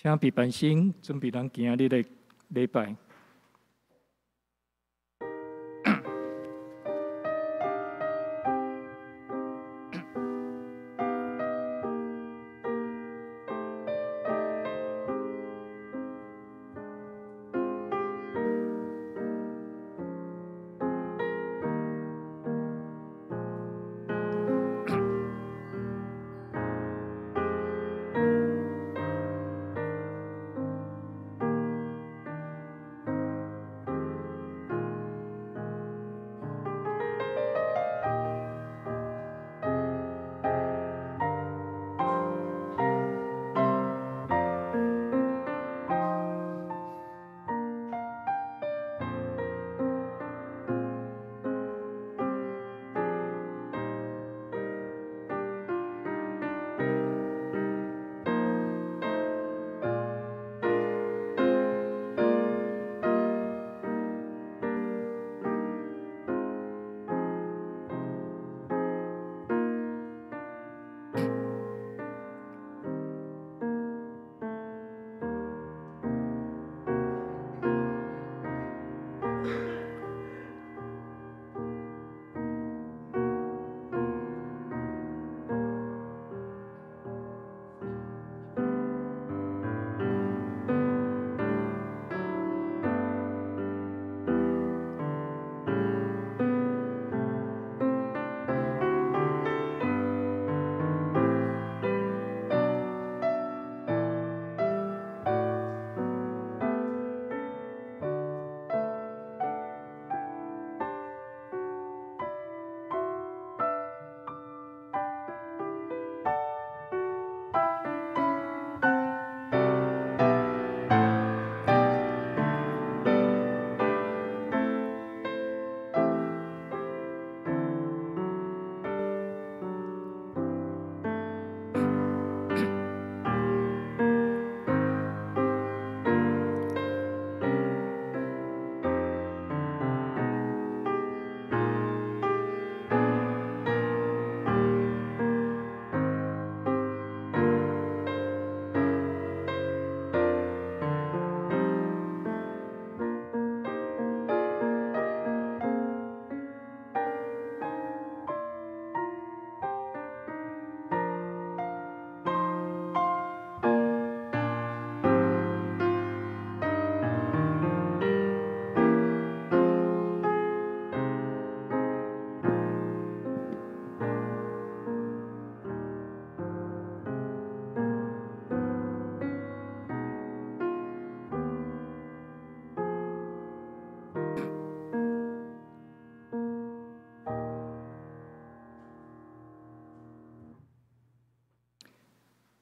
請備班先準備咱今仔日的禮拜。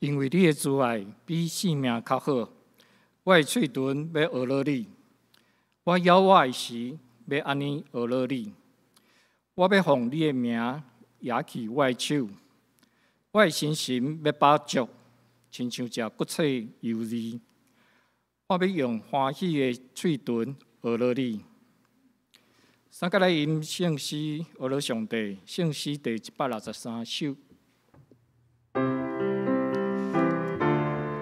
因為你的慈愛比性命較好，我的喙唇欲呵咾你，我枵餓的時欲按呢呵咾你，我欲奉你的名舉起我的手，我的身心欲飽足，親像食骨脆油膩。我欲用歡喜的喙唇呵咾你。三個來吟聖詩呵咾上帝，聖詩第163首。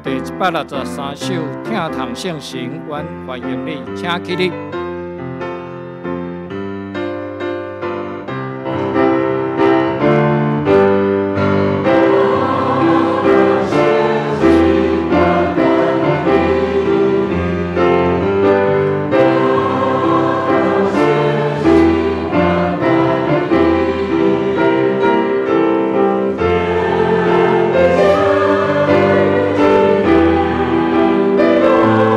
第163首，疼痛聖神，阮歡迎你，請起立。 Oh.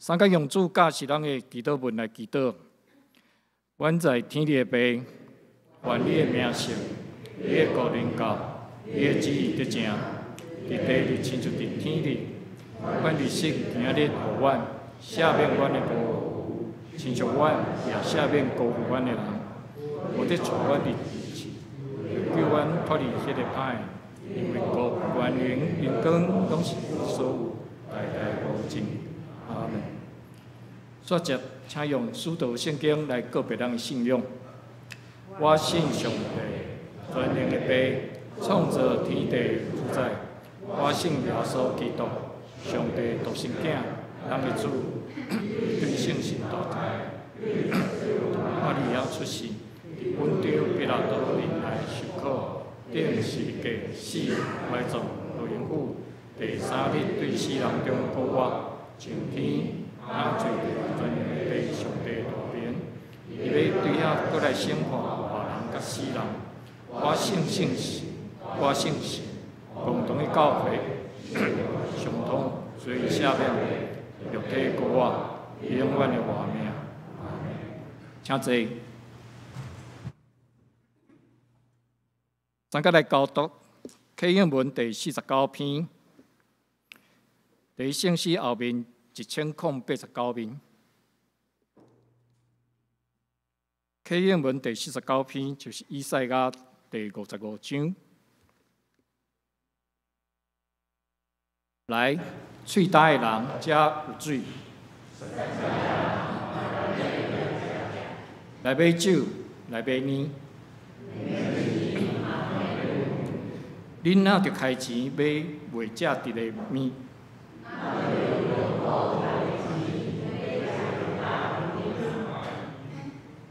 三个用主教示咱的祈禱文來祈禱。阮在天裡的父，願你的名聖，你的國臨到，你的旨意得成，佇地裡親像佇天裡。阮日食今仔日予阮，赦免阮的過錯，親像阮也赦免辜負阮的人。無得帶阮入試，救阮脫離彼個歹的，因為國、權榮、榮光攏是你所有，代代無盡。阿門。煞接，請用使徒聖經來告白咱的信仰。我信上帝，全能的父，創造天地的主宰。我信耶穌基督，上帝獨生囝，咱的主，對聖神墮胎，瑪利亞出世，佇本丟彼拉多面內受苦，釘十字架死，埋葬，落陰府，第三日對死人中復活，上天，啊，坐佇全能的父上帝右爿，伊欲對遐閣來審判活人佮死人。我信聖神，我信神，共同的教會，相通罪赦免，肉體復活，永遠的活命。請坐。咱閣來交讀啟應文第49篇，佇聖詩後面1089面。啟應文第四十九篇就是以賽亞第55章。來，喙焦的人，遮有水；來買酒，來買奶。恁若著開錢買袂食得的物？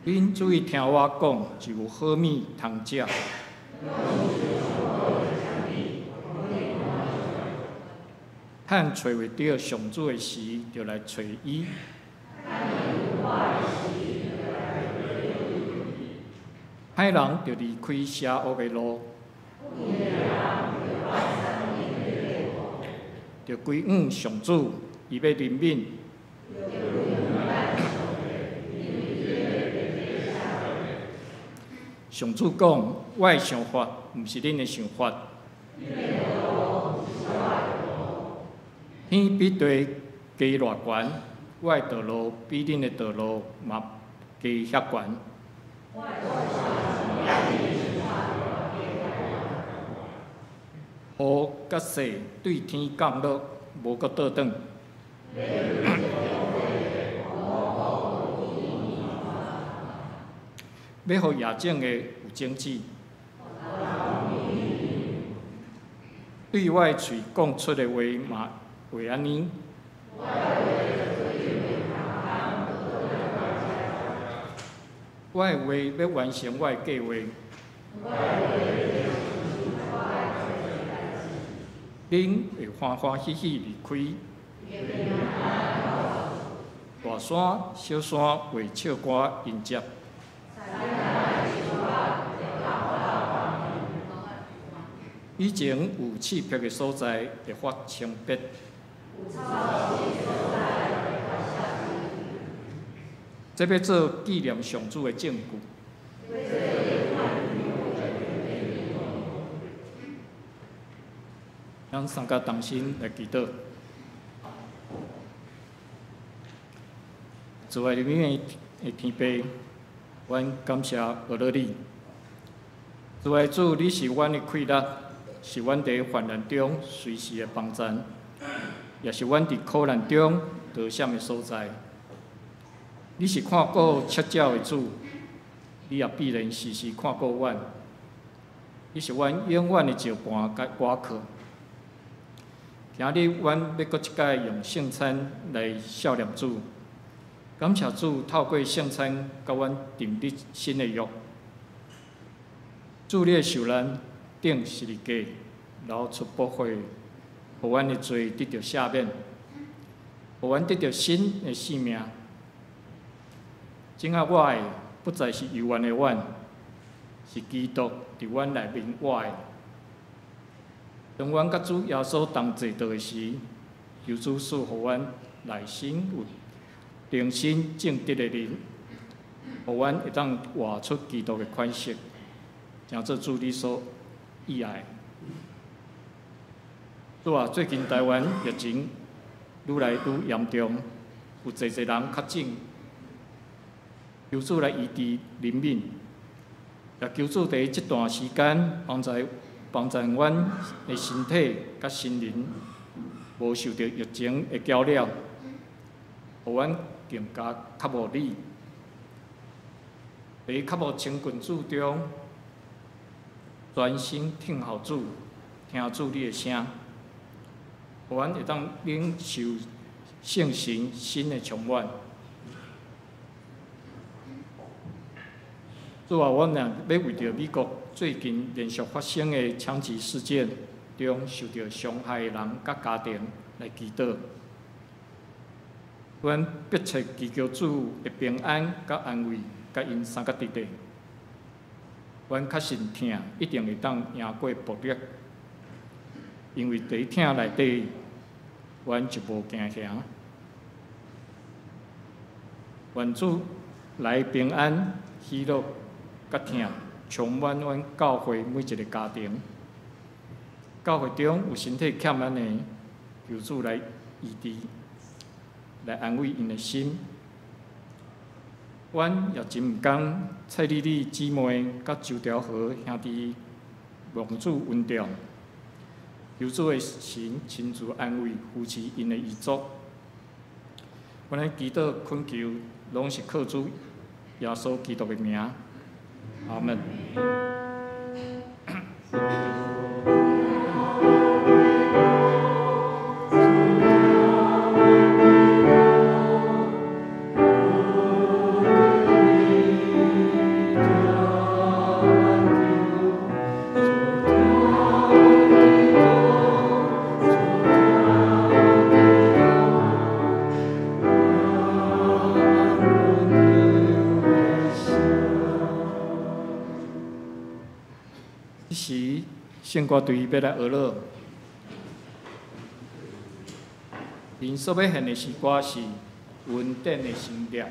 恁注意聽我講，就有好物通食。趁揣袂著上主的時，就來揣伊。歹人著離開邪惡的路，著歸向上主，伊欲憐憫。上主講：我的想法毋是恁的想法。天比地低偌懸，我的道路比恁的道路嘛低遐懸。雨佮雪對天降落，無閣倒轉。欲予野種的有種子，對我的喙講出的話嘛會按呢。我的話欲完成我的計畫。恁會歡歡喜喜離開。大山、小山會唱歌迎接。以前有刺癖的所在會發青白。這欲做紀念上主的證據。咱三个同心來祈禱。慈愛憐憫的天父，阮感謝阿樂你。慈愛主，你是阮的氣力，是阮佇患難中隨時的幫贊，也是阮佇苦難中逃險的所在。你是看顧赤鳥的主，你也必然時時看顧阮。你是阮永遠的石盤佮倚靠。今日阮欲閣一擺用聖餐來孝念主，感謝主透過聖餐佮阮訂立新的約。主你的受難釘十字架，流出寶血，予阮的罪得著赦免，予阮得著新的生命。這下我的不再是猶原的阮，是基督佇阮內面活的。當阮佮主耶穌同坐倒的時，求主賜予阮內心有良心正直的人，予阮會當活出基督的款式，成做主你所喜愛。主啊，最近台灣疫情愈來愈嚴重，有濟濟人確診，求主來醫治憐憫，也求主佇這段時間幫助阮的身體佮心靈無受著疫情的攪擾，予阮更加渴慕你。佇渴慕親近主中，專心聽候主，聽主你的聲，予阮會當領受聖神新的充滿。主啊，阮也欲為著美國最近連續發生的槍擊事件中受著傷害的人佮家庭來祈禱。阮迫切祈求主的平安佮安慰，佮𪜶相佮佇咧。阮確信疼一定會當贏過暴力，因為佇疼內底，阮就無驚嚇。願主來平安、喜樂、佮疼，充滿阮教會每一个家庭。教會中有身體欠安的，求主來醫治，來安慰𪜶的心。阮也真毋甘蔡麗麗姊妹佮周朝和兄弟蒙主恩寵，求主的神親自安慰扶持𪜶的遺族。阮的祈禱懇求，攏是靠主耶穌基督的名。阿門。這時，聖歌隊欲來學樂，𪜶所欲獻的詩歌是《恩典的新約》。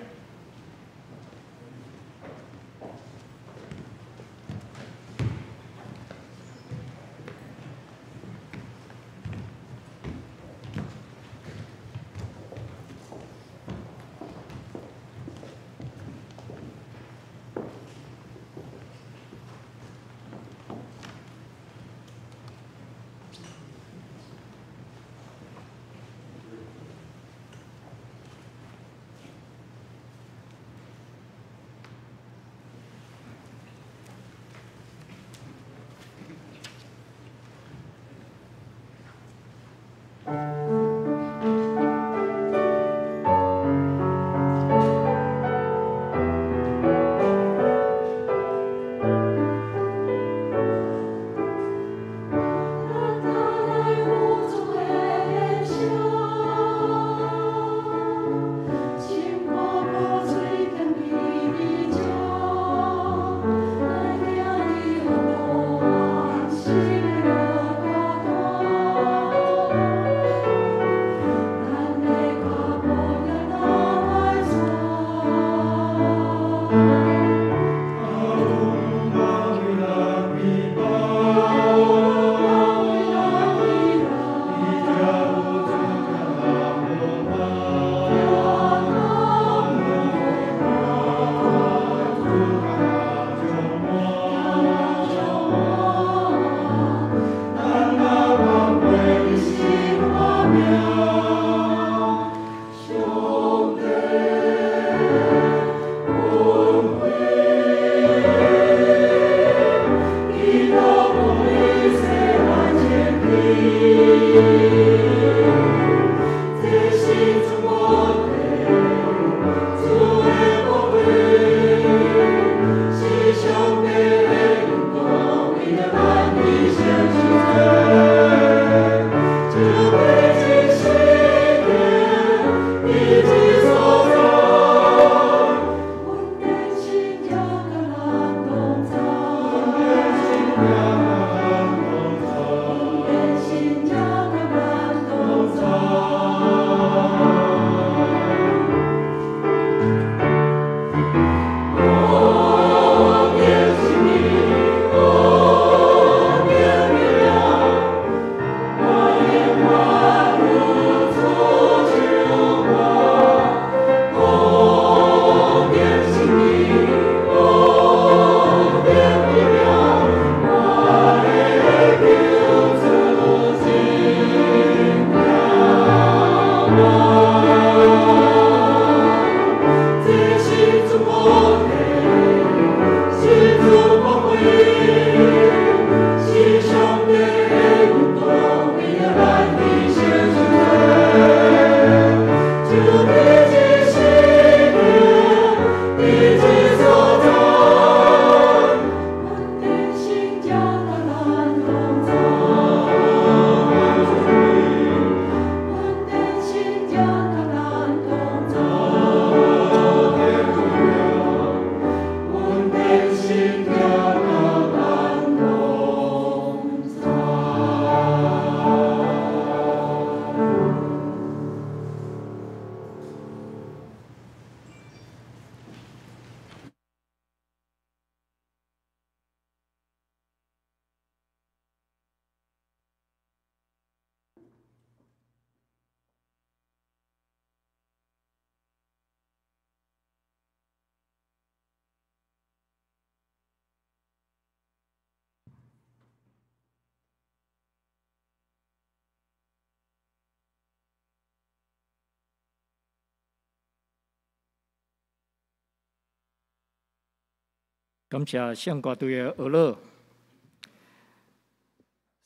感謝聖歌隊的學樂，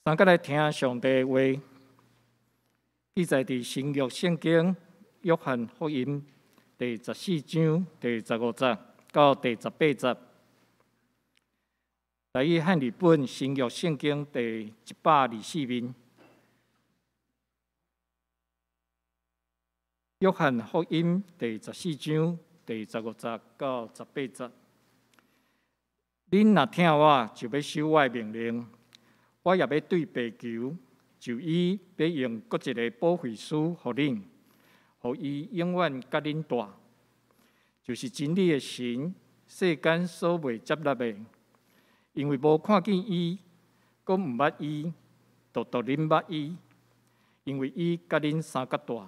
三個來聽上帝話，記載佇新約聖經約翰福音第14章第15節到第18節。台語漢字本新約聖經第124面。約翰福音第14章第15節到18節。恁若疼我，就欲守我的命令。我也欲對父求，就伊欲用閣一个保惠師予恁，予伊永遠佮恁蹛，就是真理的神，世間所袂接納的，因為無看見伊，閣毋捌伊，獨獨恁捌伊，因為伊佮恁相佮蹛，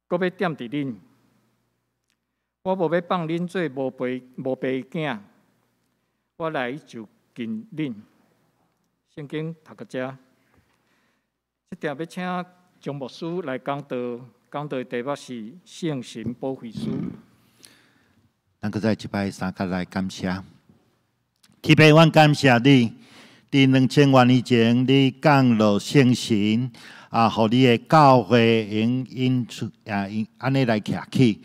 閣欲踮佇恁。我無欲放恁做無爸無爸囝，我來就近恁。聖經讀到遮，這定欲請張牧師來講道，講道的題目是聖神保惠師。咱閣再一擺相佮來感謝，天父，阮感謝你，佇2000多年前，你降落聖神啊，予你的教會用因出啊，用按呢來徛起。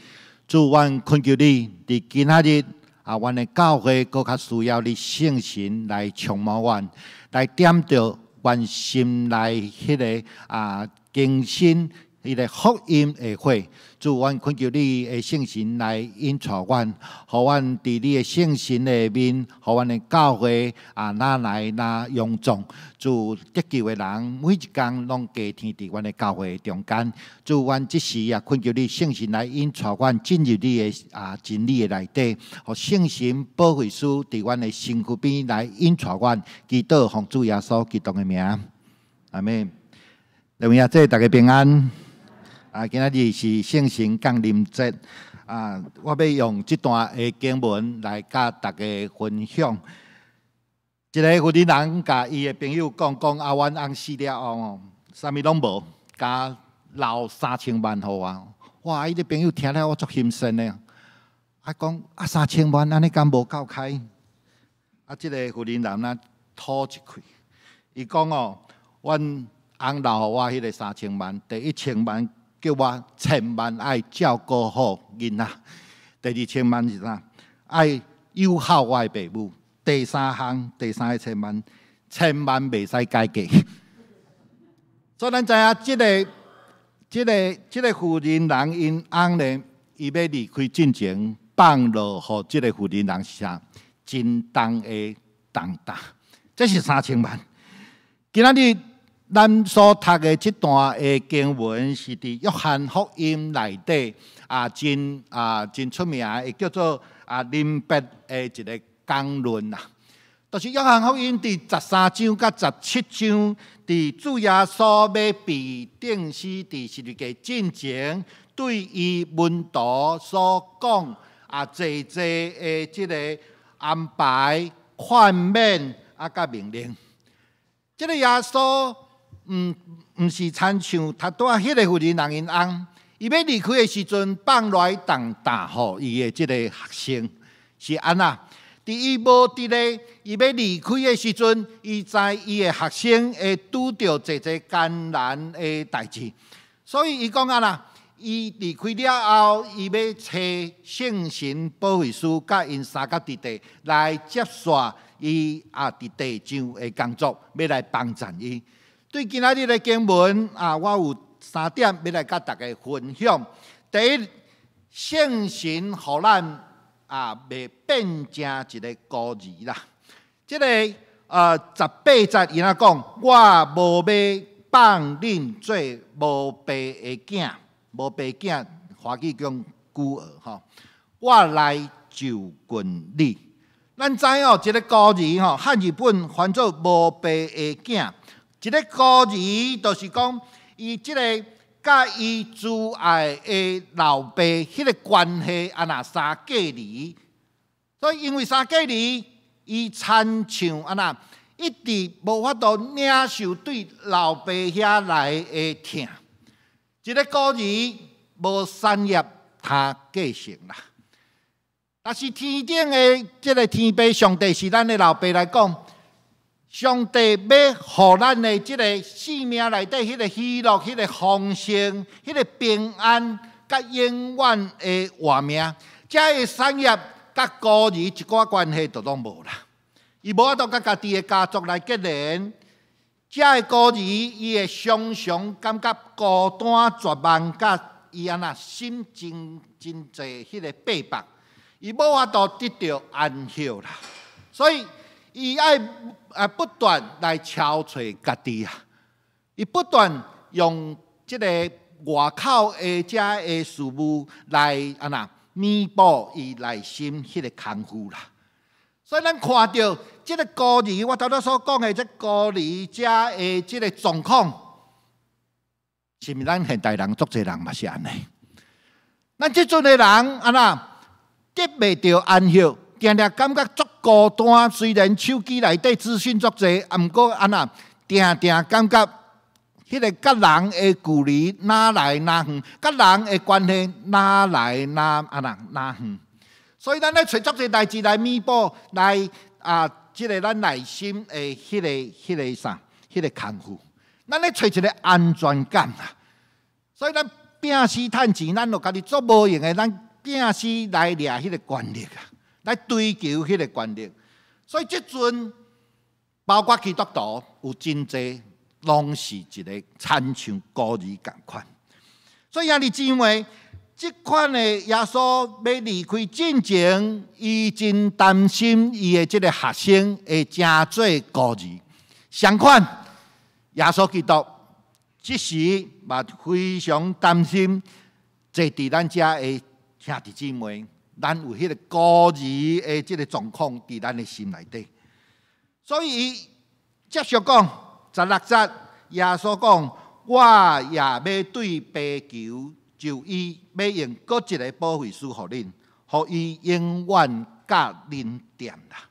主，阮懇求你，佇今仔日啊，阮的教會閣較需要你聖神來充滿阮，來點著阮心內彼个啊更新彼个福音的火。主，阮懇求你的聖神來引帶阮，予阮佇你的聖神的面，予阮的教會啊，愈來愈勇壯。主，得救的人每一工攏加添佇阮的教會中間。主，阮這時也懇求你聖神來引帶阮進入你的啊真理的內底，予聖神保惠師佇阮的身軀邊來引帶阮。祈禱奉主耶穌基督的名，阿們。各位阿姐，大家平安。啊，今仔日是聖神降臨節啊！我欲用這段的經文來佮大家分享。一个婦人人共伊的朋友講講啊，阮翁死了後吼，啥物攏無，敢留三千萬予我。哇！伊个朋友聽了我足心酸的，啊講啊三千萬按呢敢無夠開？啊，這个婦人人啊吐一氣，伊講哦，阮翁留予我彼个三千萬，第一千萬，叫我千萬愛照顧好囡仔。第二千萬是啥？愛友好我的爸母。第三項，第三个千萬，千萬袂使改嫁。所以咱知影，這個婦人人𪜶翁咧，伊欲離開進前，放落予這個婦人人是啥？真重的重擔。這是三千萬。今仔日咱所讀的這段的經文是佇約翰福音內底啊，真啊真出名的，叫做啊臨別的一个講論啦。就是約翰福音佇13章佮17章，佇主耶穌欲被釘死佇十字架進前，對伊門徒所講啊，濟濟的這个安排、勸勉啊，佮命令。這个耶穌毋是親像頭拄仔彼个婦人人𪜶翁，伊欲離開的時陣，放落來重擔予伊的這個學生是按怎？佇伊無佇咧，伊欲離開的時陣，伊知伊的學生會拄著濟濟艱難的代誌，所以伊講按怎，伊離開了後，伊欲差聖神保惠師佮𪜶相佮佇地來接續伊啊佇地上的工作，欲來幫贊伊。對今仔日的經文啊，我有三點欲來佮大家分享。第一，聖神予咱啊，袂變成一个孤兒啦。這个18節伊若講，我無欲放恁做無爸的囝，無爸囝，華語講孤兒吼。我來就近你。咱知哦，一个孤兒吼，漢語本翻做無爸的囝。一个孤兒就是講，伊這个佮伊慈愛的老爸彼个關係啊，若相隔離，所以因為相隔離，伊親像按怎，一直無法度領受對老爸遐來的疼。一个孤兒無產業通繼承啦。但是天頂的這个天父上帝是咱的老爸來講，上帝欲予咱的這个生命內底彼个喜樂、彼个豐盛、彼个平安，佮永遠的活命，這个產業佮孤兒一寡關係都攏無啦。伊無法度佮家己的家族來結連，這个孤兒伊會常常感覺孤單絕望，佮伊按怎心真真濟彼个逼迫，伊無法度得著安息啦。所以伊愛不斷來憔悴家己啊，伊不斷用這个外口的這个事物來按怎彌補伊內心彼个空虛啦。所以咱看著這个孤兒，我頭拄所講的這孤兒者的這个狀況，是毋是咱現代人足濟人嘛是按呢？咱這陣的人按怎得袂著安息，定定感覺足孤單。雖然手機內底資訊足濟，啊，毋過按怎定定感覺彼个佮人的距離愈來愈遠，佮人的關係愈來愈按怎愈遠。所以咱咧揣足濟代誌來彌補，來啊，這个咱內心的彼个啥，彼个空虛。咱咧揣一个安全感啦。所以咱拼死趁錢，咱就家己足無閒的，咱拼死來掠彼个權力啊，來追求彼个權力。所以這陣包括基督徒有真濟，攏是一个親像孤兒仝款。所以兄弟姊妹，這款的耶穌欲離開進前，伊真擔心伊的這个學生會成做孤兒。相款，耶穌基督這時嘛非常擔心，坐佇咱遮的兄弟姊妹，咱有彼个孤兒的這个狀況佇咱的心內底。所以伊繼續講16節，耶穌講：我也欲對父求，就伊欲用閣一个保惠師予恁，予伊永遠佮恁踮啦。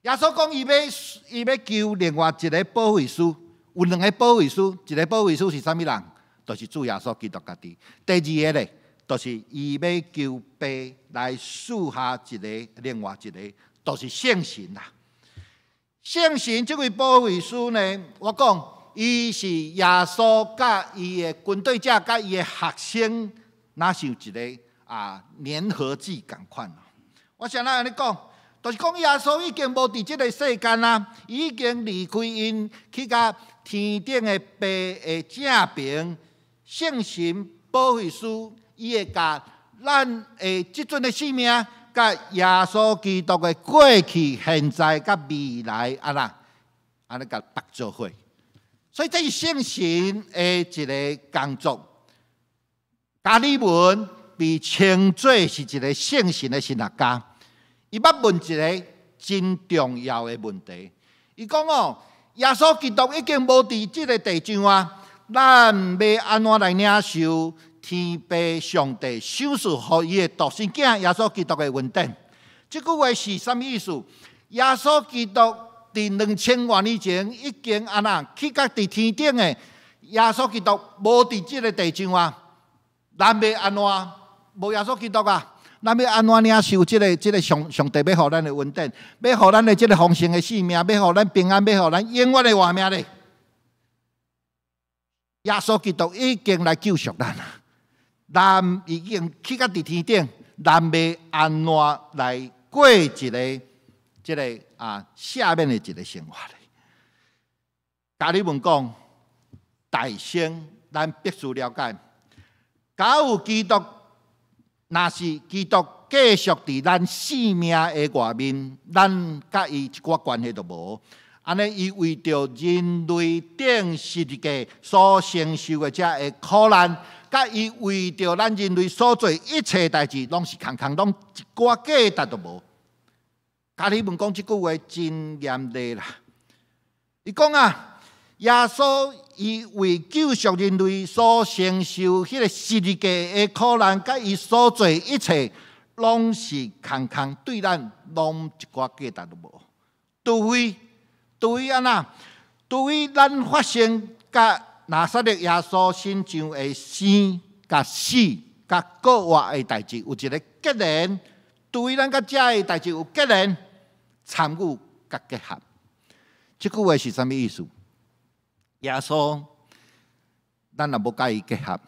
耶穌講，伊欲求另外一个保惠師，有兩个保惠師，一个保惠師是啥物人？就是主耶穌基督家己。第二个咧，就是伊欲求父來賜下一个另外一個，就是聖神啦。聖神這位保惠師呢，我講伊是耶穌佮伊的跟隨者、佮伊的學生，若像一个黏合劑仝款。我先來按呢講，就是講耶穌已經無佇這个世間啦，已經離開𪜶去共天頂的父的正爿，聖神保惠師，伊會共咱的這陣的生命，佮耶穌基督的過去、現在、佮未來，按怎按呢共縛做伙。所以這是聖神的一个工作。加爾文被稱做是一个聖神的神學家，伊捌問一个真重要的問題。伊講哦，耶穌基督已經無佇這个地上啊，咱欲按怎來領受天父上帝賞賜予伊的獨生囝耶穌基督的恩典？這句話是啥物意思？耶穌基督佇2000多年前已經按怎去到佇天頂的耶穌基督無佇這个地上啊，咱欲按怎無耶穌基督啊？咱欲按怎領受這个上帝欲予咱的恩典，欲予咱的這个豐盛的生命，欲予咱平安，欲予咱永遠的活命咧？耶穌基督已經來救贖咱啦，咱已經去到佇天頂，咱欲按怎來過一个這个赦免的一个生活咧？加爾文講，大先咱必須了解，假如基督，若是基督繼續佇咱生命的外面，咱佮伊一寡關係都無。按呢，伊為著人類釘十字架所承受的這个苦難，佮伊為著咱人類所做一切代誌，攏是空空，攏一寡價值都無。加爾文講這句話真嚴厲啦。伊講啊，耶穌伊為救贖人類所承受彼个十字架的苦難，佮伊所做一切，攏是空空，對咱攏一寡價值都無。除非按怎？除非咱發生佮拿撒勒耶穌身上的生、佮死、佮復活的代誌有一个結連，對咱佮遮的代誌有結連、參與佮結合。這句話是啥物意思？耶穌，咱若無佮伊結合，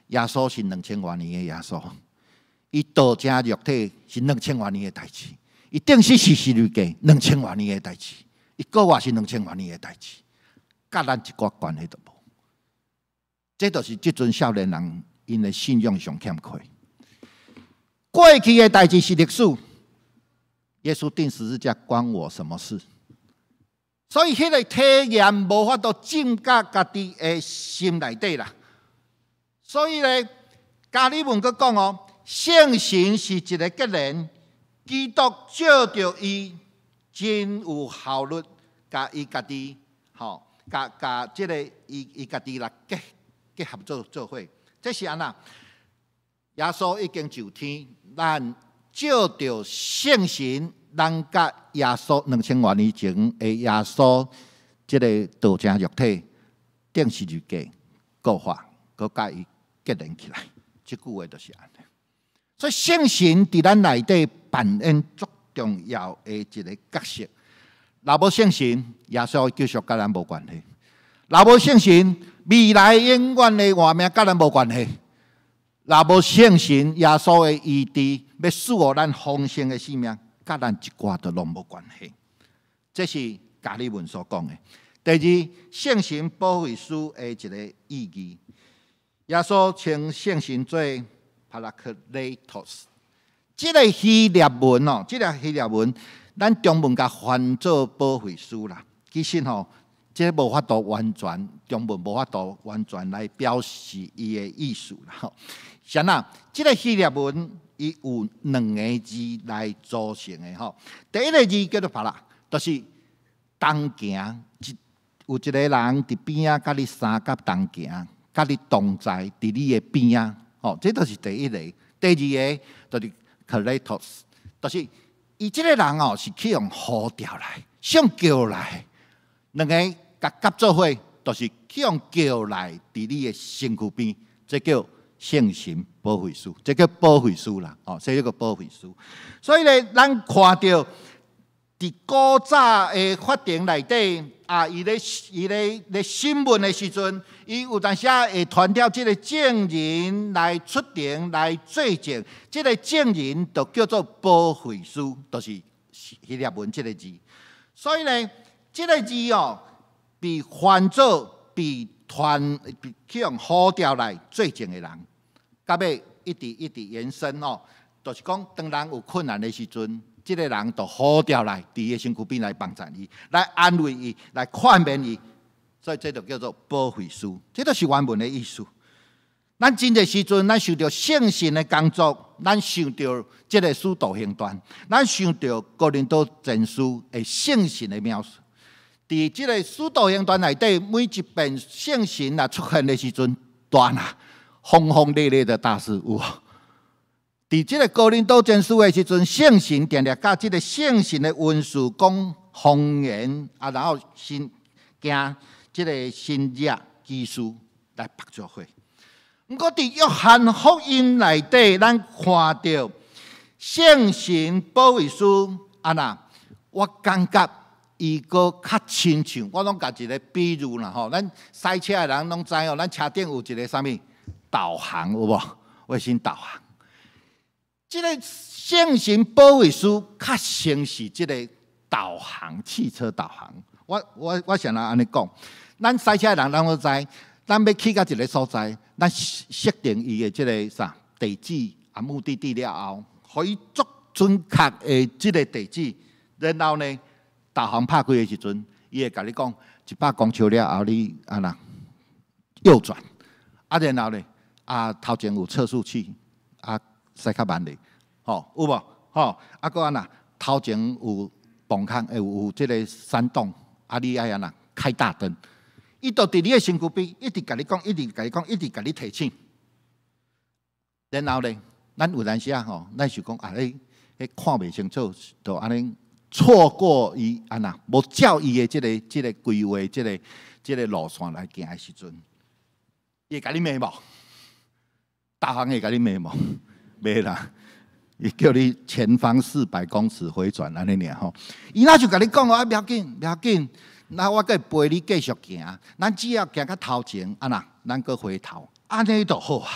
耶穌是兩千外年的耶穌，伊道成肉體是兩千外年的代誌，伊釘死十字架兩千外年的代誌，伊復活是兩千外年的代誌，佮咱一寡關係都無。這就是這陣少年人𪜶的信仰上欠缺。過去的代誌是歷史，耶穌釘十字架關我什麼事？所以彼個體驗無法度進佮家己的心內底啦。所以咧，加爾文閣講哦，聖神是一個結連，基督藉著伊真有效率，共伊家己吼，共共這个伊伊家己來結合做伙。這是按怎？耶穌已經上天，咱藉著聖神，咱佮耶穌兩千外年前的耶穌，這个道成肉體，釘十字架，復活，閣佮伊結連起來。這句話就是按呢。所以聖神佇咱內底扮演足重要的一个角色。若無聖神，耶穌的救贖佮咱無關係；若無聖神，未來永遠的活命佮咱無關係。若無聖神，耶穌的醫治欲賜予咱豐盛的生命，佮咱一寡都攏無關係。這是加爾文所講的。第二，聖神保惠師的一个意義。耶穌稱聖神做 Parakletos，這个希臘文哦，這个希臘文，咱中文共翻做保惠師啦。其實吼，這無法度完全，中文無法度完全來表示伊的意思啦。吼，啥啦？這个希臘文伊有兩个字來組成的吼。第一个字叫做 para，就是同行，有一个人佇邊仔，佮你相佮同行，佮你同在，佇你的邊仔，吼，這就是第一个。第二个就是 kletos，就是伊這个人哦是去予呼召來，上叫來，兩个共夾做伙，就是去予叫來佇你的身軀邊，這叫聖神保惠師，這叫保惠師啦，哦，這叫保惠師。所以咧，咱看著佇古早的法庭內底，啊，伊咧審問的時陣，伊有當時會傳召這个證人來出庭來作證，這个證人就叫做保惠師，就是希臘文這个字。所以呢，這个字哦，被翻做被傳被去予呼召來作證的人，到尾一直一直延伸哦，就是講當人有困難的時陣，這个人就呼召來，佇伊的身軀邊來幫助伊，來安慰伊，來勸勉伊，所以這就叫做保惠師，這就是原文的意思。咱真濟時陣，咱想著聖神的工作，咱想著這个使徒行傳，咱想著哥林多前書的聖神的描述。佇這个使徒行傳內底，每一遍聖神若出現的時陣，大啊，轟轟烈烈的大事有無？佇這个哥林多前書的時陣，聖神定定佮這个聖神的恩賜講方言啊，然後神行這个神蹟奇事來縛做伙。毋過佇約翰福音內底，咱看著聖神保惠師按怎，我感覺伊閣較親像，我攏共一个比喻啦吼，咱駛車的人攏知哦，咱車頂有一个啥物導航有無？衛星導航。這个聖神保惠師較像是這个導航，汽車導航。我想來按呢講，咱駛車的人，咱攏知，咱欲去到一个所在，咱設定伊的這个啥地址啊，目的地了後，予伊足準確的這个地址，然後呢，導航拍開的時陣，伊會共你講100公尺了後，你按怎右轉，啊，然後呢，啊，頭前有測速器，啊，駛較慢咧，吼，有無？吼，啊，閣按怎？頭前有崩坑，有這个山洞，啊，你愛按怎開大燈？伊就佇你的身軀邊，一直共你講，一直共你講，一直共你提醒。然後呢，咱有當時啊吼，咱想講啊，彼看袂清楚，就按呢錯過伊按怎，無照伊的這个規劃，這个路線來行的時陣，伊會共你罵無？導航會共你罵無？袂啦，伊叫你前方400公尺回轉按呢爾吼。伊若就共你講哦，啊，無要緊，無要緊，那我閣會陪你繼續行。咱只要行較頭前，啊若，咱閣回頭，按呢就好啊。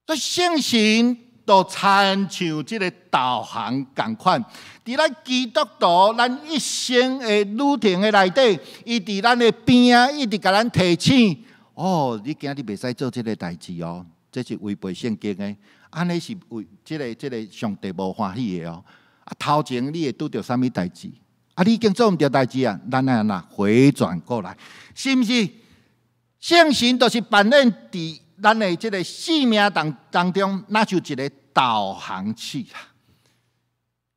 所以聖神就親像這個導航仝款，佇咱基督徒咱一生的旅程的內底，伊佇咱的邊仔，一直共咱提醒。哦，你今日袂使做這个代誌哦，這是違背聖經的，按呢是為這个上帝無歡喜的哦。啊，頭前你會拄著啥物代誌？啊，你已經做毋著代誌啊，咱愛按怎回轉過來，是毋是？聖神就是扮演佇咱的這个生命當中，若像一个導航器啊。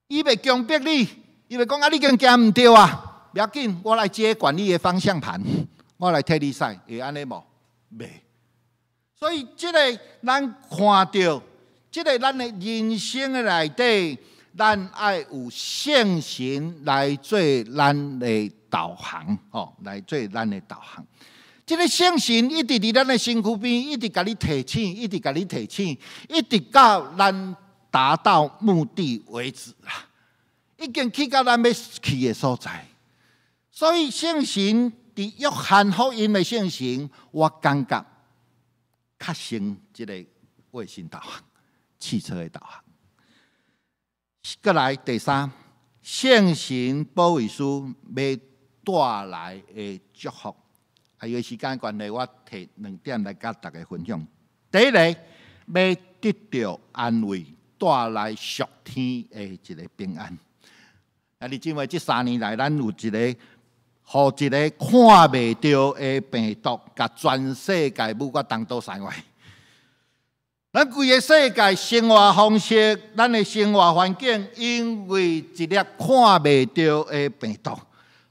伊袂強迫你，伊袂講啊，你已經行毋著啊，無要緊，我來接管你的方向盤。我來替你駛，會按呢無？袂。所以這个咱看著，這个咱的人生的內底，咱愛有聖神來做咱的導航，吼，來做咱的導航。這个聖神一直佇咱的身軀邊，一直共你提醒，一直共你提醒，一直到咱達到目的為止啦。已經去到咱欲去的所在。所以聖神佇約翰福音的聖神，我感覺較像這个衛星導航、汽車的導航。閣來第三，聖神保惠師欲帶來的祝福。啊，因為時間關係，我提兩點來佮大家分享。第一个，欲得著安慰，帶來屬天的一个平安。啊，你認為這3年來，咱有一个，予一个看袂著的病毒，共全世界舞甲東倒西歪。咱規个世界生活方式，咱的生活環境，因為一粒看袂著的病毒，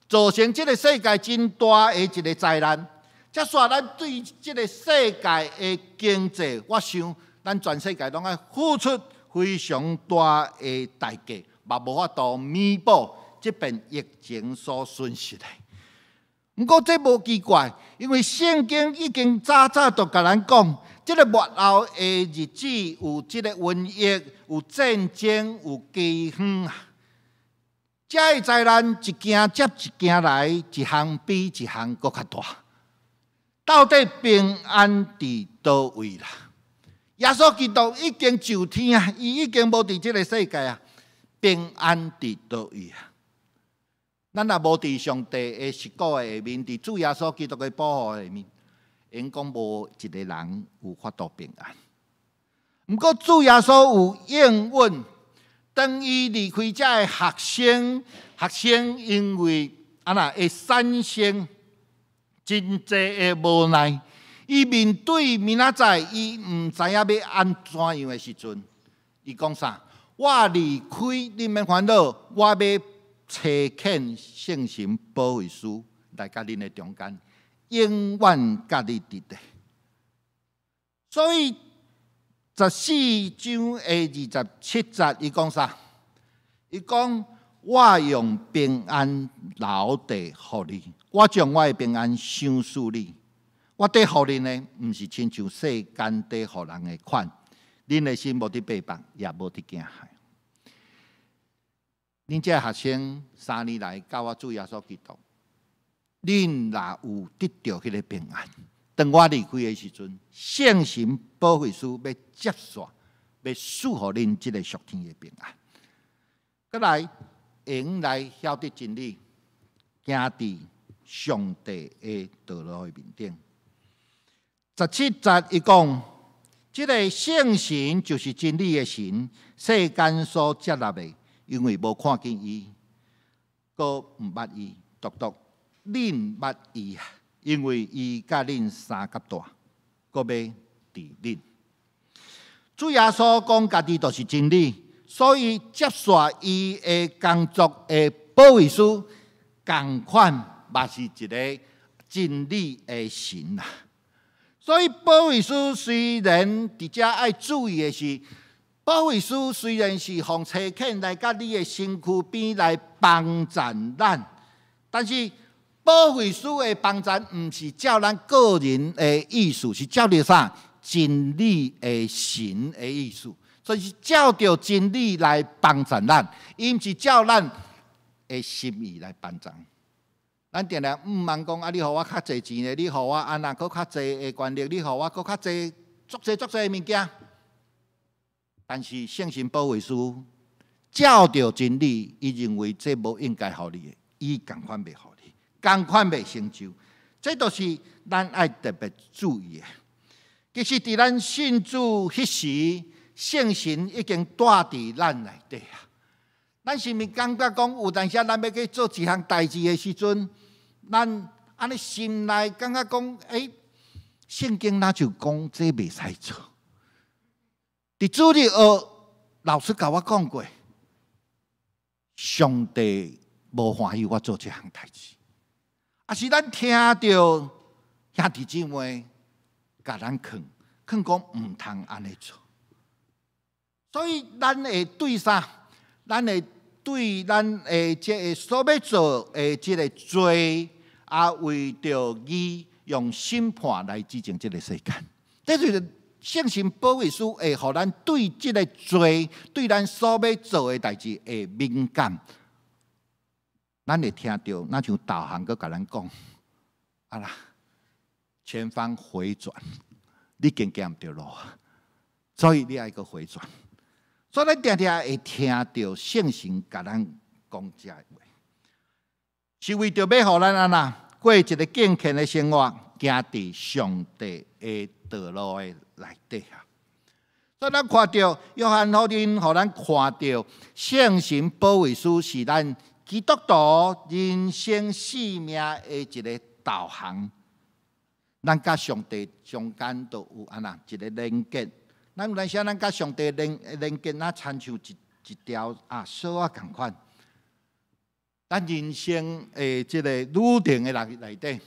造成這个世界真大的一个災難。才煞咱對這个世界的經濟，我想咱全世界攏愛付出非常大的代價，嘛無法度彌補這遍疫情所損失的。毋過這無奇怪，因為聖經已經早早就共咱講，這个末後的日子有這个瘟疫、有戰爭、有饑荒啊。這个災難一件接一件來，一項比一項閣較大。到底平安佇佗位啦？耶穌基督已經上天啊，伊已經無佇這个世界啊。平安佇佗位啊？咱若無佇上帝的祝福的下面，佇主耶穌基督的保護下面，應講無一个人有法度平安。毋過主耶穌有應允，當伊離開遮的學生，學生因為按怎會產生真濟的無奈，伊面對明仔載，伊毋知影欲按怎樣的時陣，伊講啥？我離開，恁免煩惱，我欲差遣聖神保惠師來佮恁的中間，永遠佮你佇咧。所以14章的27節，伊講啥？伊講我用平安留低予你，我將我的平安賞賜你。我佇予恁的，毋是親像世間佇予人的款。恁的心無得迷惑，也無得驚駭。恁這學生3年來佮我主耶穌基督，恁若有得著彼个平安，當我離開的時陣，聖神保惠師欲接續，欲賜予恁這个屬天的平安。閣來，會用來曉得真理，行佇上帝的道路的面頂。17節伊講，這个聖神就是真理的神，世間所接納的，因為無看見伊，閣毋捌伊，獨獨恁捌伊啊，因為伊佮恁相佮蹛，閣欲佇恁。主耶穌講家己就是真理，所以接續伊的工作的保惠師，仝款嘛是一个真理的神啊。所以保惠師雖然佇遮愛注意的是，保惠師雖然是奉差遣來佮你的身軀邊來幫贊咱，但是保惠師的幫贊毋是照咱個人的意思，是照著啥？真理的神的意思。所以是照著真理來幫贊咱，伊毋是照咱的心意來幫贊。咱定定毋茫講啊，你予我較濟錢咧，你予我按怎閣較濟的權力，你予我閣較濟足濟足濟的物件。但是聖神保惠師照著真理，伊認為這無應該予你的，伊仝款袂予你，仝款袂成就。這都是咱愛特別注意的。其實，佇咱信主彼時，聖神已經住佇咱內底啊。咱是毋是感覺講有當時咱欲去做一項代誌的時陣，咱按呢心內感覺講，欸，聖經若就講這袂使做。佇主日學老師共我講過，上帝無歡喜我做這項代誌。抑是咱聽著兄弟姊妹共咱勸，勸講毋通按呢做。所以咱會對啥？咱會對咱的這个所欲做的這个罪，啊，為著義用審判來指證這个世間。這就是聖神保惠師會予咱對這个罪，對咱所欲做的代誌會敏感。咱會聽著，若像導航閣共咱講，啊啦，前方迴轉，你經行毋著路，所以你愛閣迴轉。所以咱定定會聽著聖神共咱講這个話，是為著欲予咱按怎過一个敬虔的生活，行佇上帝的道路的內底啊。所以咱看著約翰福音，予咱看著聖神保惠師是咱基督徒人生生命的一个導航。咱佮上帝中間都有按怎一个連結。咱有當時咱佮上帝連結，若親像一條啊索仔仝款。咱人生的這个旅程的內底，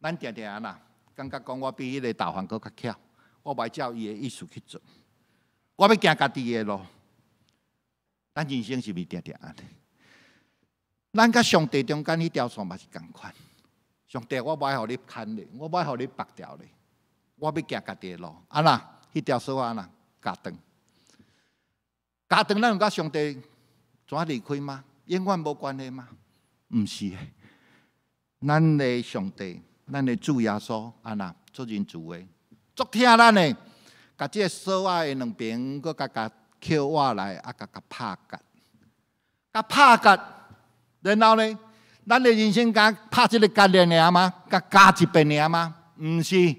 咱定定按怎感覺講我比彼个導航閣較巧，我袂照伊的意思去做，我欲行家己的路。咱人生是毋是定定按呢？咱佮上帝中間彼條線嘛是仝款。上帝，我無愛予你牽咧，我無愛予你縛牢咧，我欲行家己的路。按怎？彼條索按怎？鉸斷，鉸斷，咱有佮上帝怎離開嗎？永遠無關係嗎？毋是的。咱的上帝，咱的主耶穌，按怎足仁慈的，足疼咱的，共這个索仔的兩邊，閣共共抾倚來，啊，共共拍結，共拍結，然後呢，咱的人生敢拍這个結爾嗎？共加一遍爾嗎？毋是，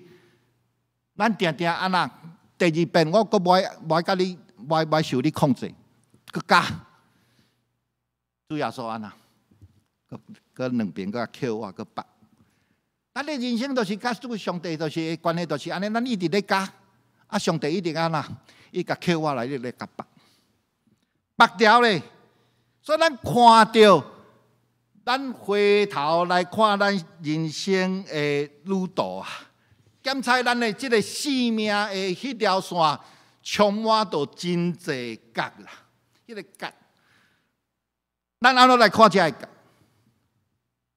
咱定定按怎？第二遍我閣無愛共你，無愛受你控制，閣加。主耶穌按怎？閣閣兩邊閣抾倚閣縛。咱的人生就是佮這个上帝就是關係，就是按呢，咱一直咧加，啊，上帝一直按怎？伊共抾倚來，一直咧共縛，縛牢咧。所以咱看著，咱回頭來看咱人生的旅途啊，檢查咱的這个生命的彼條線，充滿著真濟結啦，彼个結。咱按怎來看這个結？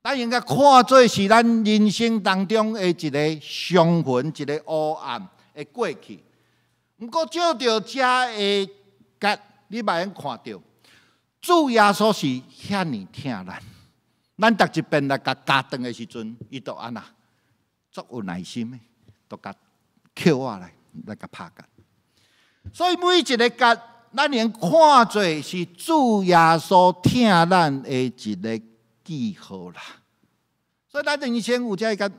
咱應該看做是咱人生當中的一个傷痕，一个烏暗的過去。毋過藉著這个結，你嘛會看著，主耶穌是遐爾疼咱。咱逐一遍來共鉸斷的時陣，伊都按怎足有耐心的，都共抾倚來來共拍結。所以每一个結，咱會看做是主耶穌疼咱的一个記號啦。所以咱人生有這个結，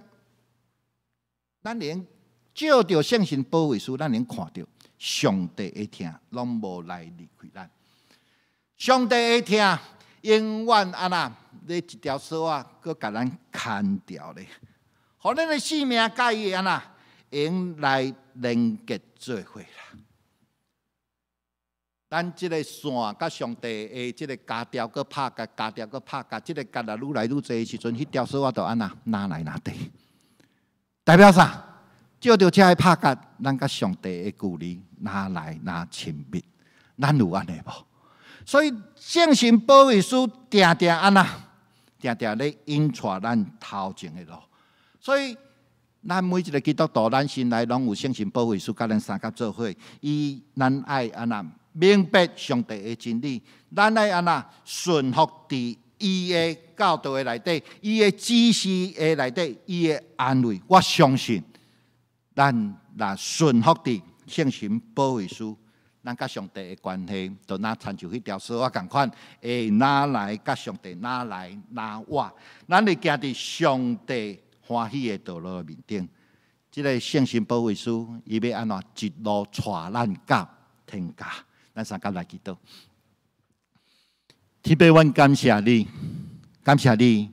咱會藉著聖神保惠師，咱會看著上帝的疼攏無來離開咱。上帝的疼永遠按怎？咧一條索仔，閣共咱牽牢咧，予咱的生命佮伊按怎，會來連結做伙啦。咱這个線佮上帝的這个鉸牢，閣拍結，鉸牢閣拍結，這个結啊愈來愈濟的時陣，彼條索仔就按怎，若來若短。代表啥？藉著這个拍結，咱佮上帝的距離若來若親密，咱有按呢無？所以聖神保惠師定定按怎，定定咧引帶咱頭前的路。所以咱每一个基督徒，咱心內攏有聖神保惠師，佮咱相佮做伙。伊咱愛按怎明白上帝的真理，咱愛按怎順服佇伊的教導的內底，伊的指示的內底，伊的安慰。我相信，咱若順服佇聖神保惠師，咱佮上帝的關係，就若親像彼條索仔仝款，會若來佮上帝，若來若往，咱會行佇上帝歡喜的道路面頂。這个聖神保惠師，伊欲按怎一路帶咱到天家。咱相佮來祈禱。天父，阮感謝你，感謝你。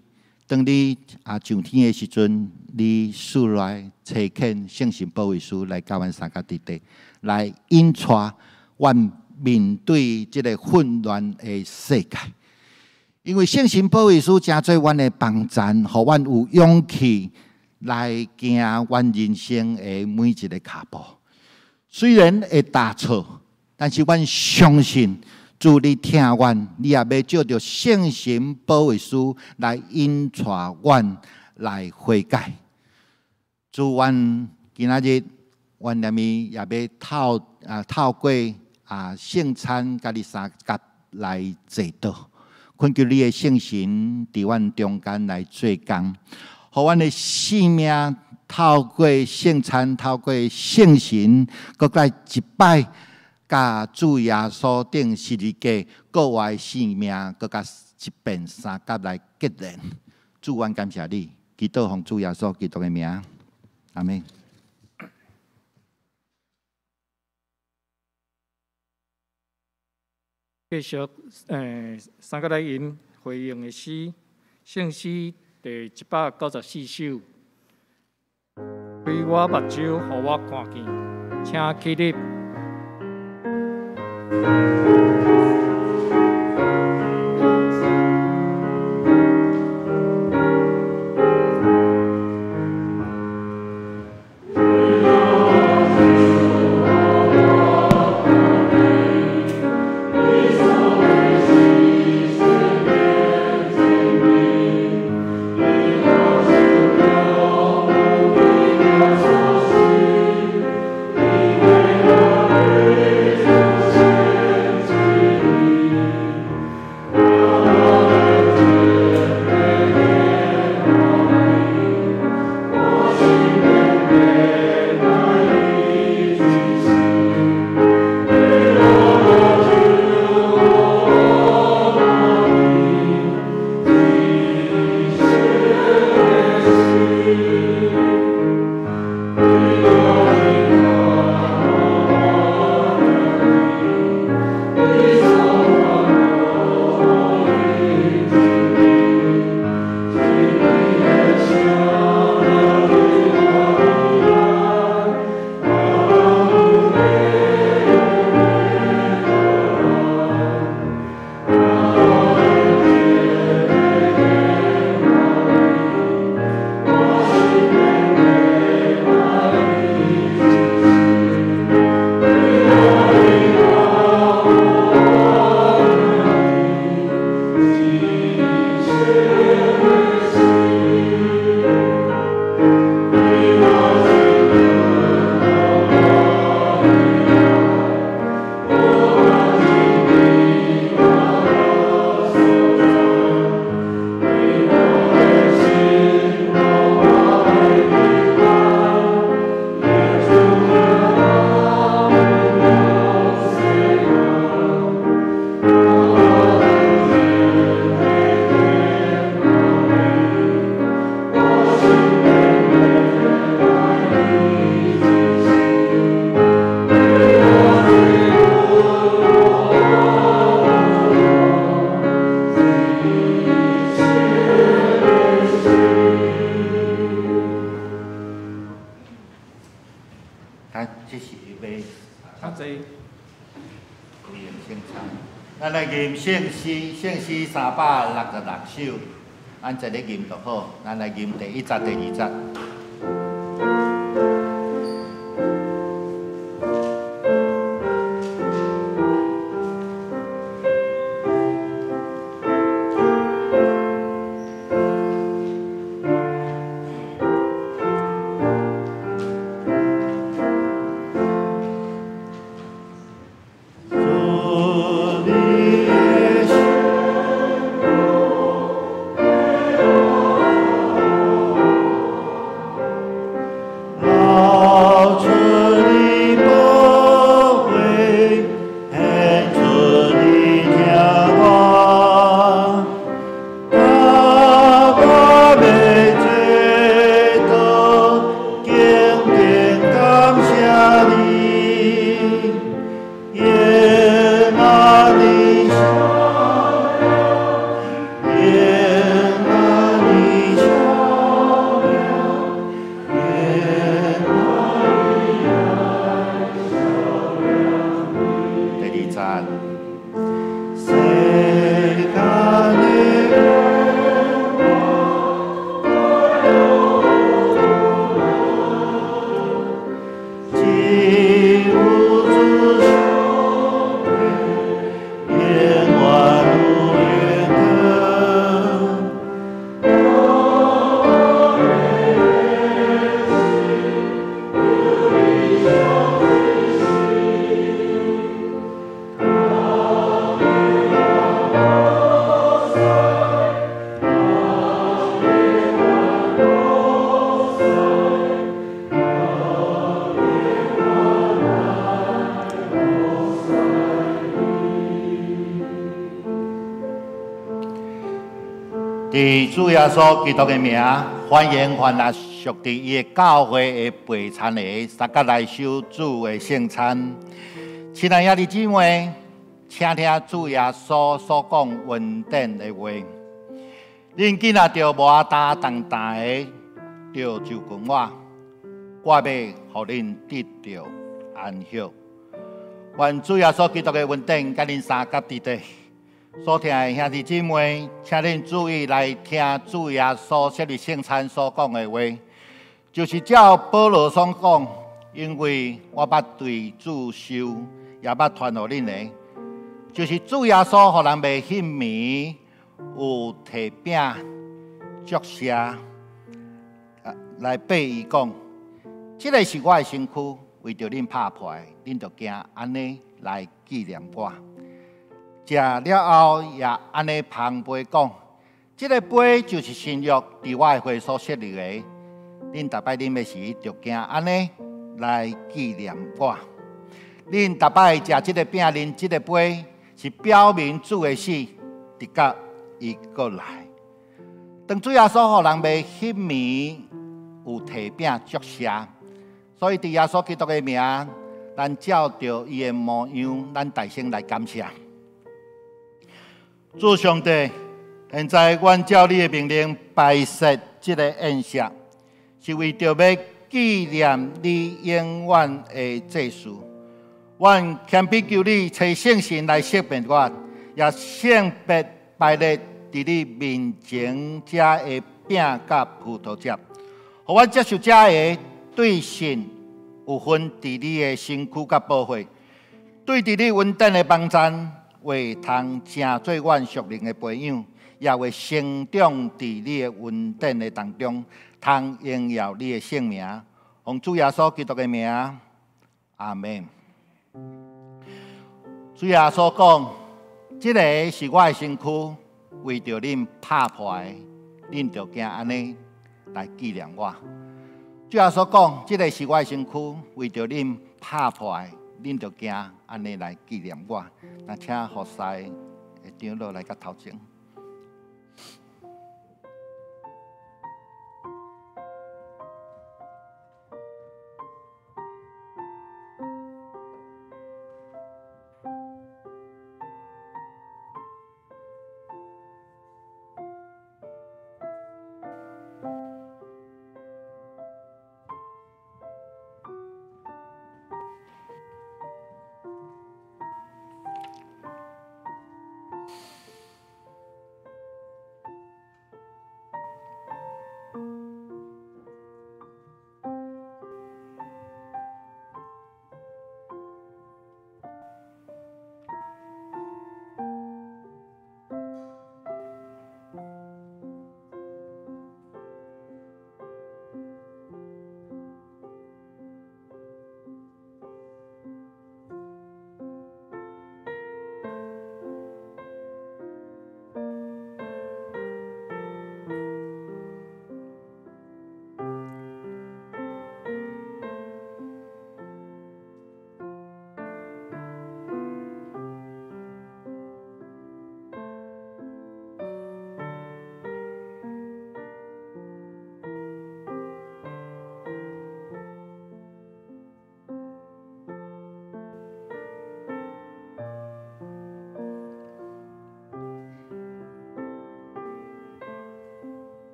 當你上天的時陣，你賜來差遣聖神保惠師來佮阮相佮佇地，來引帶阮面對這个混亂的世界。因為聖神保惠師成做阮的幫贊，予阮有勇氣來行阮人生的每一个跤步。雖然會踏錯，但是阮相信主你疼阮，你也欲藉著聖神保惠師來引帶阮來悔改。主，阮今仔日，阮連咪也欲透過聖餐佮你相佮來祈禱，懇求你的聖神佇阮中間來做工，予阮的生命透過聖餐、透過聖神，閣再一擺佮主耶穌釘十字架，閣我的生命，閣佮一遍相佮來結連。主，阮感謝你，祈禱奉主耶穌基督的名，阿們。繼續，相佮來吟回應的詩，聖詩第194首。開我目睭，予我看見，請起立。這是欲較濟。回應聖餐。咱來吟聖詩，聖詩366首，咱坐咧吟就好。咱來吟第一節、第二節。佇主耶穌基督的名，歡迎凡若屬佇伊的教會的陪餐的，相佮來守主的聖餐。親愛兄弟姊妹，請聽主耶穌所講恩典的話。恁囝仔著無擔重擔的，著就近我，我欲予恁得著安息。願主耶穌基督的恩典佮恁相佮佇咧。所聽的兄弟姊妹，請恁注意來聽主耶穌設立聖餐所講的話，就是照保羅所講，因為我捌對主受，也捌傳予恁的，就是主耶穌予人賣彼暝有提餅祝謝，來擘伊講，這个是我的身軀，為著恁拍破的，恁著行按呢來紀念我。食了後，也按呢捧杯講，這个杯就是新約，佇我的血所設立的。恁逐擺啉的時，著行按呢來紀念我。恁逐擺食這个餅，啉這个杯，是表明主的死，直到伊閣來。當主耶穌予人賣彼暝有提餅祝謝，所以佇耶穌基督的名，咱照著伊的模樣，咱大聲來感謝。主上帝，現在阮照你的命令擺設這个宴席，是為著欲紀念你永遠的祭事。阮謙卑求你，差聖神來聖別我，也聖別擺列佇你面前這的餅佮葡萄汁，予阮接受這个對信有份佇你的身軀佮寶血，對佇你恩典的網站，會通成做阮屬靈的培養，也會成長佇你的恩典的當中，通榮耀你的聖名。奉主耶穌基督的名，阿們。主耶穌講：這个是我的身軀，為著恁拍破的，恁著行按呢來紀念我。主耶穌講：這个是我的身軀，為著恁拍破的，恁著行按呢來紀念我。那請服侍的長老來到頭前。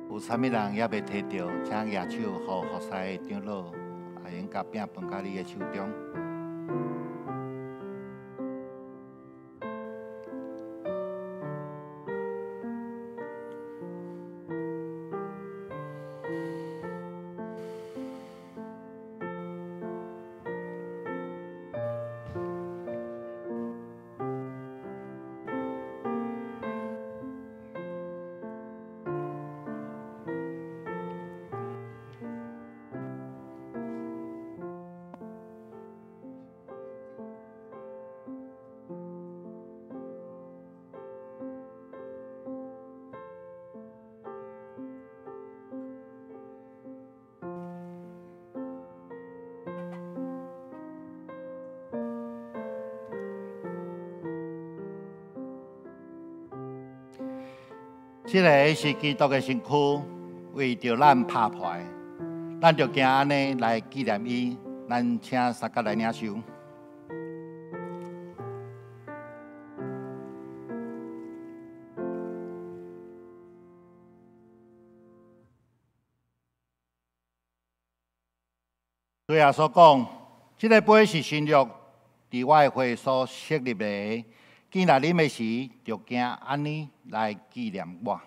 有啥物人猶未提著，請舉手，予服侍的長老會用共餅分到你的手中。這个是基督的身躯，為著咱拍破的，咱就行按呢來紀念伊。咱請相佮來領受。主耶穌講：這个杯是新約，佇我的血所設立的。既若啉的時，就行按呢來紀念我。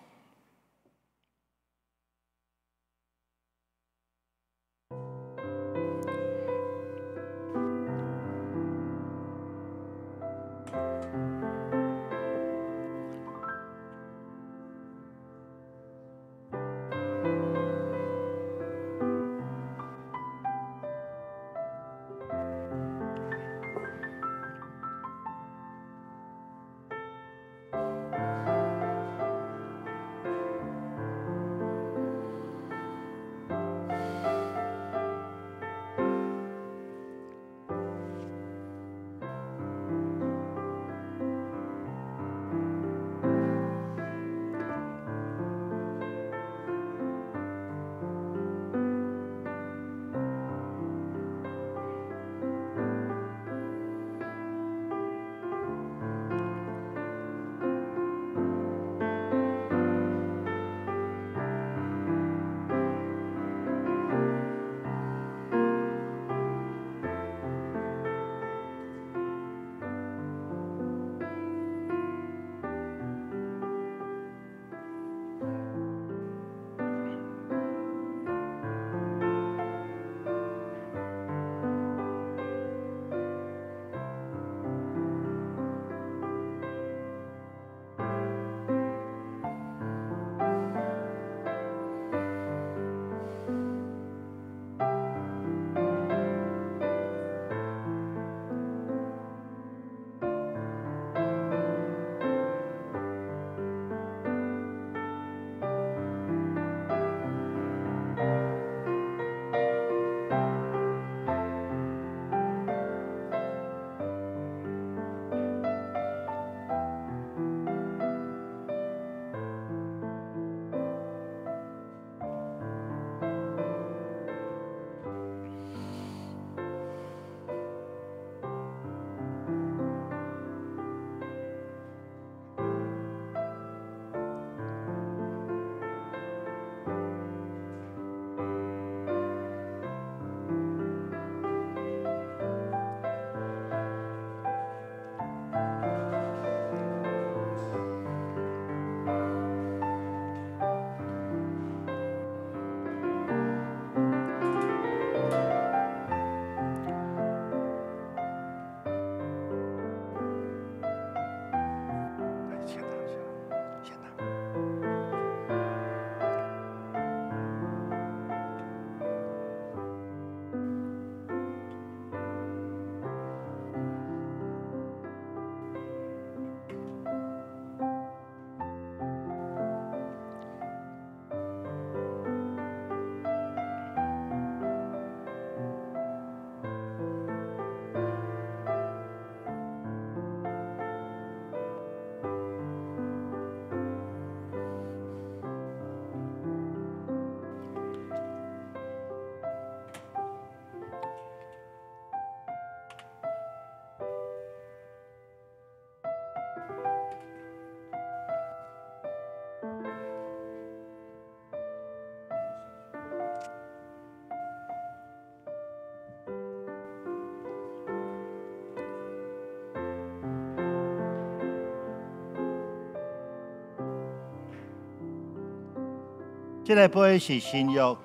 這个杯是新約，佇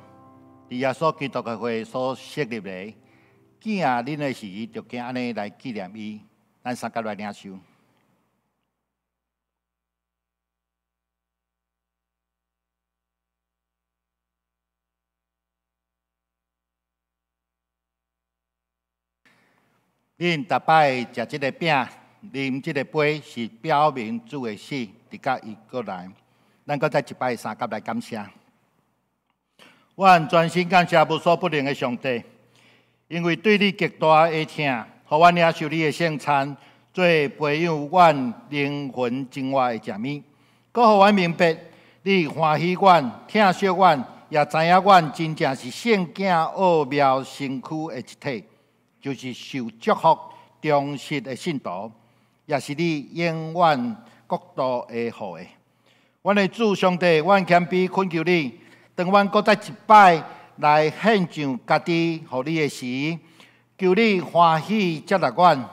耶穌基督的血所設立的。既然啉的時，就行按呢來紀念伊。咱相佮來領受。恁逐擺食這个餅，啉這个杯，是表明主的死，直到伊閣來。咱閣再一擺相佮來感謝。阮專心感謝無所不能的上帝，因為對你極大的疼，予阮領受你的聖餐，做培養阮靈魂生活的食物，閣予阮明白，你歡喜阮，疼惜阮，也知影阮真正是聖囝奧妙身軀的一體，就是受祝福、忠實的信徒，也是你永遠國度的後裔。阮的主上帝，阮謙卑懇求你，當阮閣再一擺來獻上家己予你的時，求你歡喜接納阮，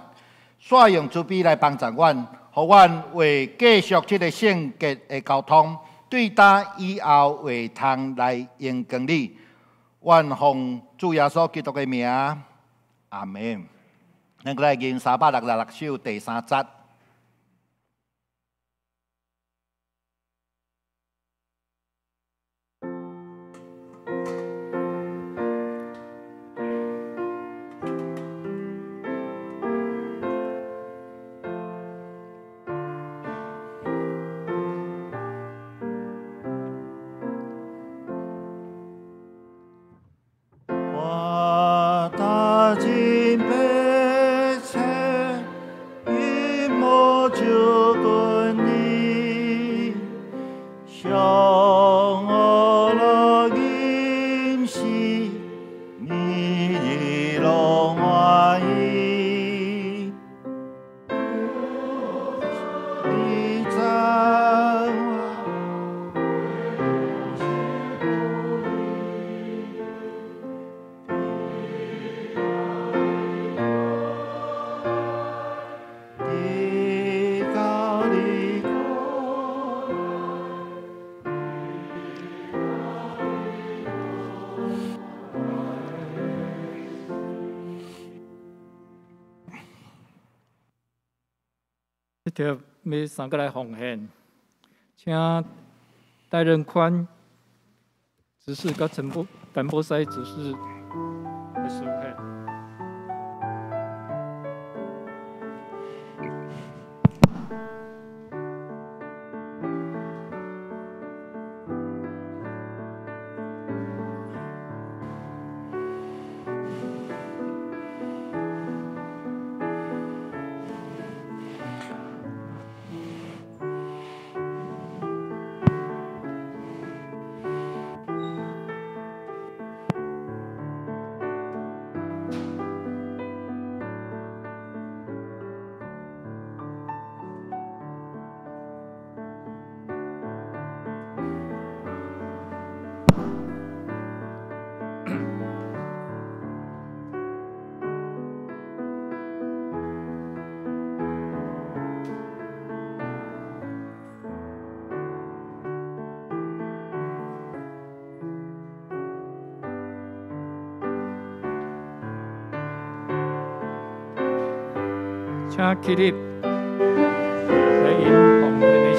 煞用慈悲來幫助阮，予阮會繼續這個聖潔的交通，對今以後會通來榮光你。阮奉主耶穌基督的名，阿門。咱閣來吟366首第三節。我踏進白車，一目就見你，上我樂吟詩，你日攏歡喜，你讚我。地高你高。這條欲三個來奉獻，請戴任寬執事佮陳波陳波西執事來書獻。請起立，來吟奉獻的詩。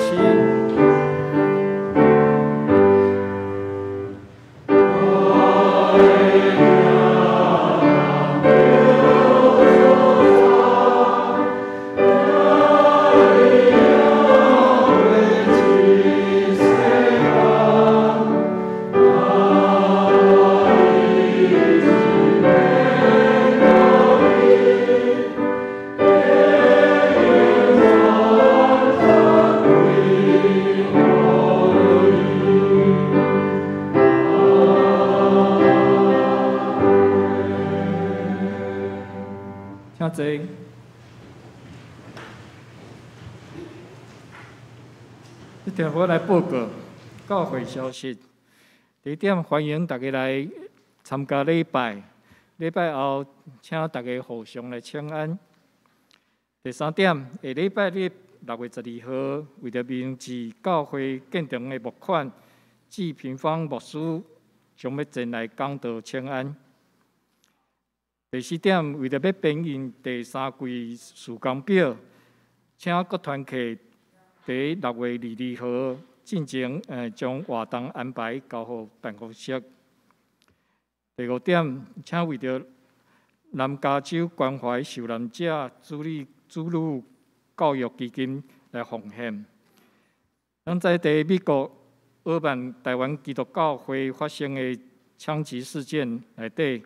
請坐。這條我來報告教會消息。第一點，歡迎大家來參加禮拜。禮拜後，請大家互相來請安。第三點，下禮拜日6月12號，為著明志教會建堂的募款，志平方牧師將欲前來講道請安。第四點，為著欲編印第三季事工表，請各團契佇6月22號進前，將活動安排交予辦公室。第五點，請為著南加州關懷受難者子女教育基金來奉獻。咱在佇美國奧曼台灣基督教會發生的槍擊事件內底，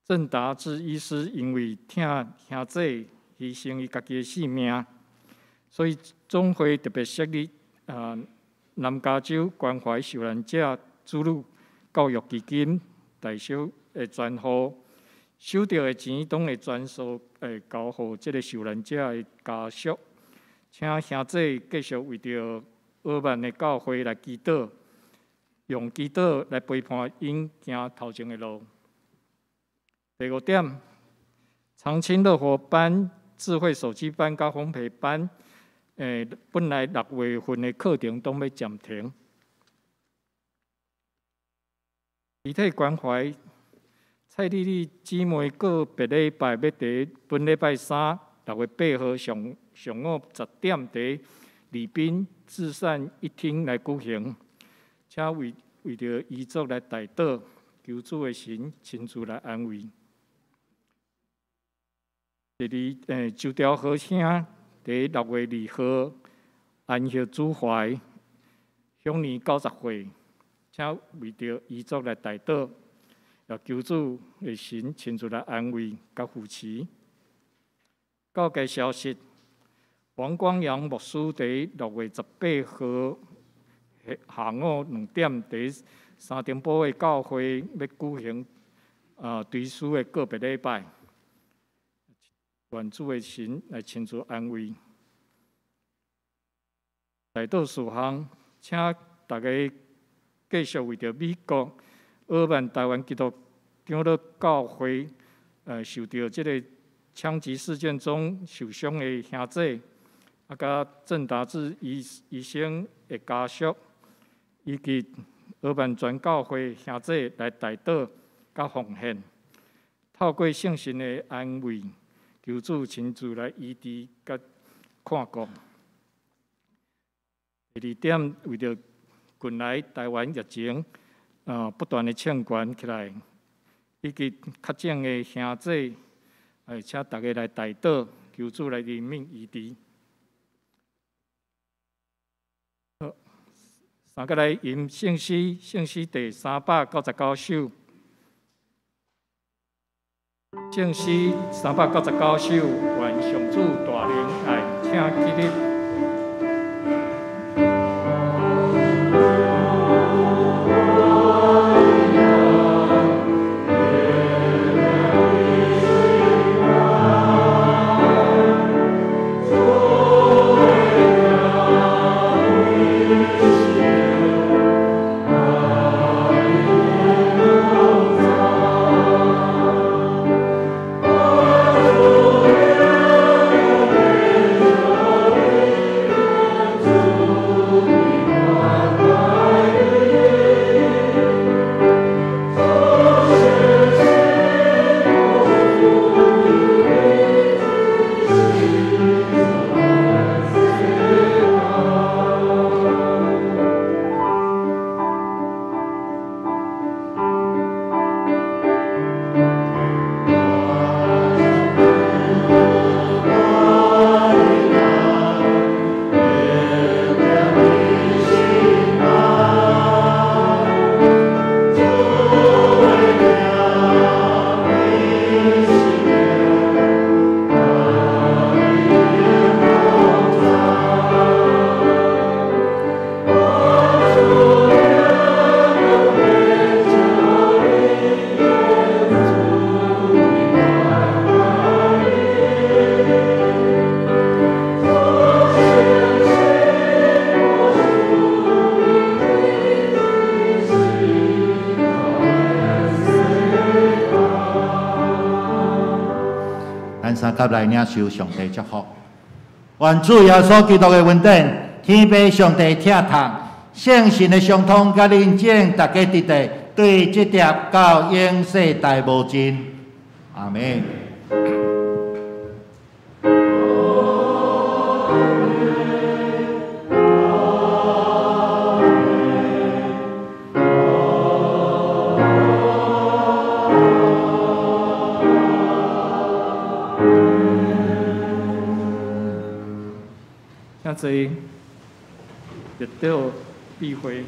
鄭達志醫師因為疼兄弟犧牲伊家己的性命，所以總會特別設立南加州关怀受难者子女教育基金代收的专户，收著的钱拢会全数会交予这个受难者的家属。请兄弟继续为著鄂曼的教会来祈祷，用祈祷来陪伴𪜶行头前的路。第五点，长青乐活班、智慧手机班佮烘焙班，本来6月份的课程拢欲暂停。肢体关怀，蔡丽丽姊妹个别礼拜欲伫本礼拜三6月8号上上午10点，伫礼宾至善一厅来举行，请为著遗族来代祷，求主的神亲自来安慰。第二，周朝和兄伫6月2号安息主怀，享年90岁，请为著遗族来代祷，也求主的神亲自来安慰佮扶持。告解消息，王光阳牧师伫6月18号下午2点，伫三重埔的教会欲举行追思的告别礼拜。愿主的神来亲自安慰。代祷事项，请大家继续为著美国鄂曼台湾基督长老教会，受著这个枪击事件中受伤的兄弟，佮郑达志医生的家属，以及鄂曼全教会兄弟来代祷佮奉献，透过圣神的安慰，求主亲自来医治佮看顾。第二点，为著近来台湾疫情，不断的升悬起来，以及确诊的兄弟，请大家来代祷，求主来怜悯医治。好，三个来吟圣诗，圣诗第399首。圣诗399首，愿上主大能爱，请起立。来领受上帝祝福，愿主耶稣基督的恩典、天父上帝疼痛、圣神的相通，佮恁众大家伫地，对这粒到永世代无尽。阿们。请坐，入到闭会。